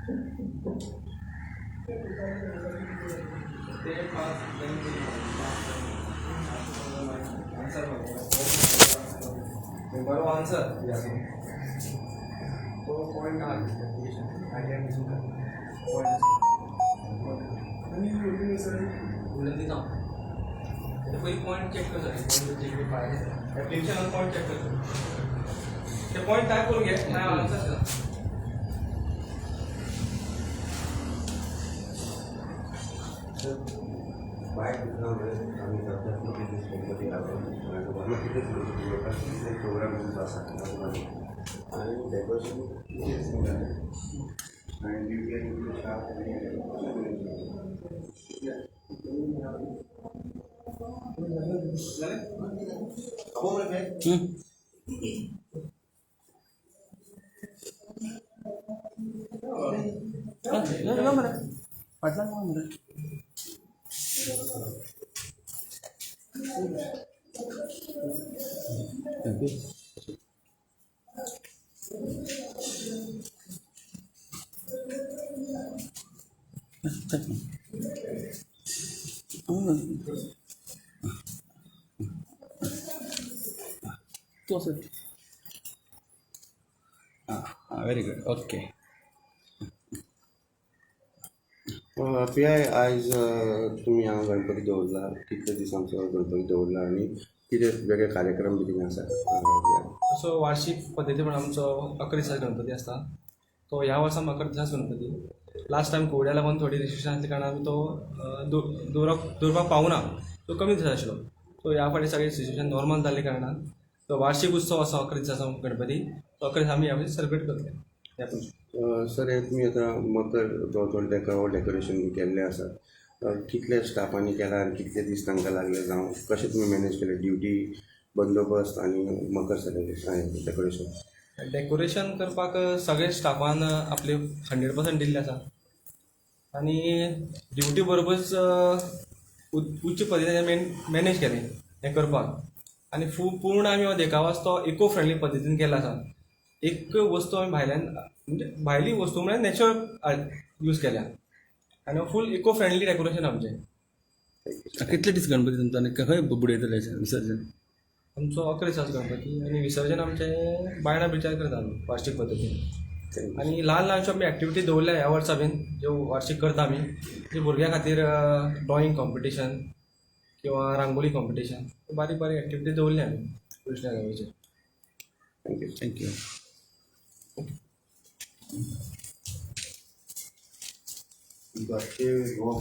ते pass answer बरो answer तो पॉयंट आहा पॉयंट दिता पयलीं पॉयंट चॅक करता, एप्लिकेशनान पॉयंट चॅक करता, ते पॉयंट टायप करून घे, मागीर आन्सर दिता. बायक आमी गणपती कितले प्रोग्राम तुमचो आसा आनी डेकोरेशन आनी फाटल्यान मरे. तूं असो. आं, very good, okay. P I, आयज तुमी हांगा गणपती दवरला, कितले दीस आमचो गणपती दवरला आनी कितें वेगळे कार्यक्रम बी कितें आसा? असो वार्षीक पद्दती प्रमाण आमचो 11 दिसांचो गणपती आसता. तो ह्या वर्सा 11 दिसांचो गणपती. लास्ट टायम कोविडा लागून थोडी रिस्ट्रिक्शन आसली कारणान आमी तो दवरपाक पावना, तो कमी दिसा आशिल्लो. सो ह्या फावटी सगळें सिच्युएशन नॉर्मल जाल्ले कारणान तो वार्षीक उत्सव आसा 11 दिसांचो गणपती, तो 11 दिसा आमी ह्या फावटी सेलिब्रेट करतले. ह्या सर, हे तुमी आतां मकर जो डेकोरेशन बी केल्लें आसा, कितले स्टाफांनी केला आनी कितले दीस तांकां लागले, जावं कशें तुमी मॅनेज केलें ड्युटी बंदोबस्त आनी मकर सेलिब्रेशन डेकोरेशन? डेकोरेशन करपाक सगळे स्टाफान आपले 100% दिल्ले आसा आनी ड्युटी बरोबरच उच्च पद्दतीन मॅनेज केलें हें करपाक. आनी पूर्ण आमी हो देखाव आसा तो इको फ्रेंडली पद्दतीन केल्लो आसा. एक वस्तू आमी भायल्यान, म्हणजे भायली वस्तू म्हळ्यार नॅचरल यूज केल्या आनी फूल इको फ्रेंडली डेकोरेशन आमचें. कितले दीस गणपती तुमचो आनी खंय बुडयतले विसर्जन? आमचो 11 दिसाचो गणपती आनी विसर्जन आमचें बायणा बिचार करता आमी वार्षीक पद्दतीन. आनी ल्हान ल्हानश्यो आमी एक्टिविटी दवरल्या ह्या वर्सा बीन, ज्यो वार्षीक करता आमी, जी भुरग्यां खातीर ड्रॉइंग कॉम्पिटिशन किंवा रांगोली कॉम्पिटिशन, बारीक बारीक एक्टिविटी दवरल्या आमी Krishna गांवाचेर. Thank you. Thank you. Goa.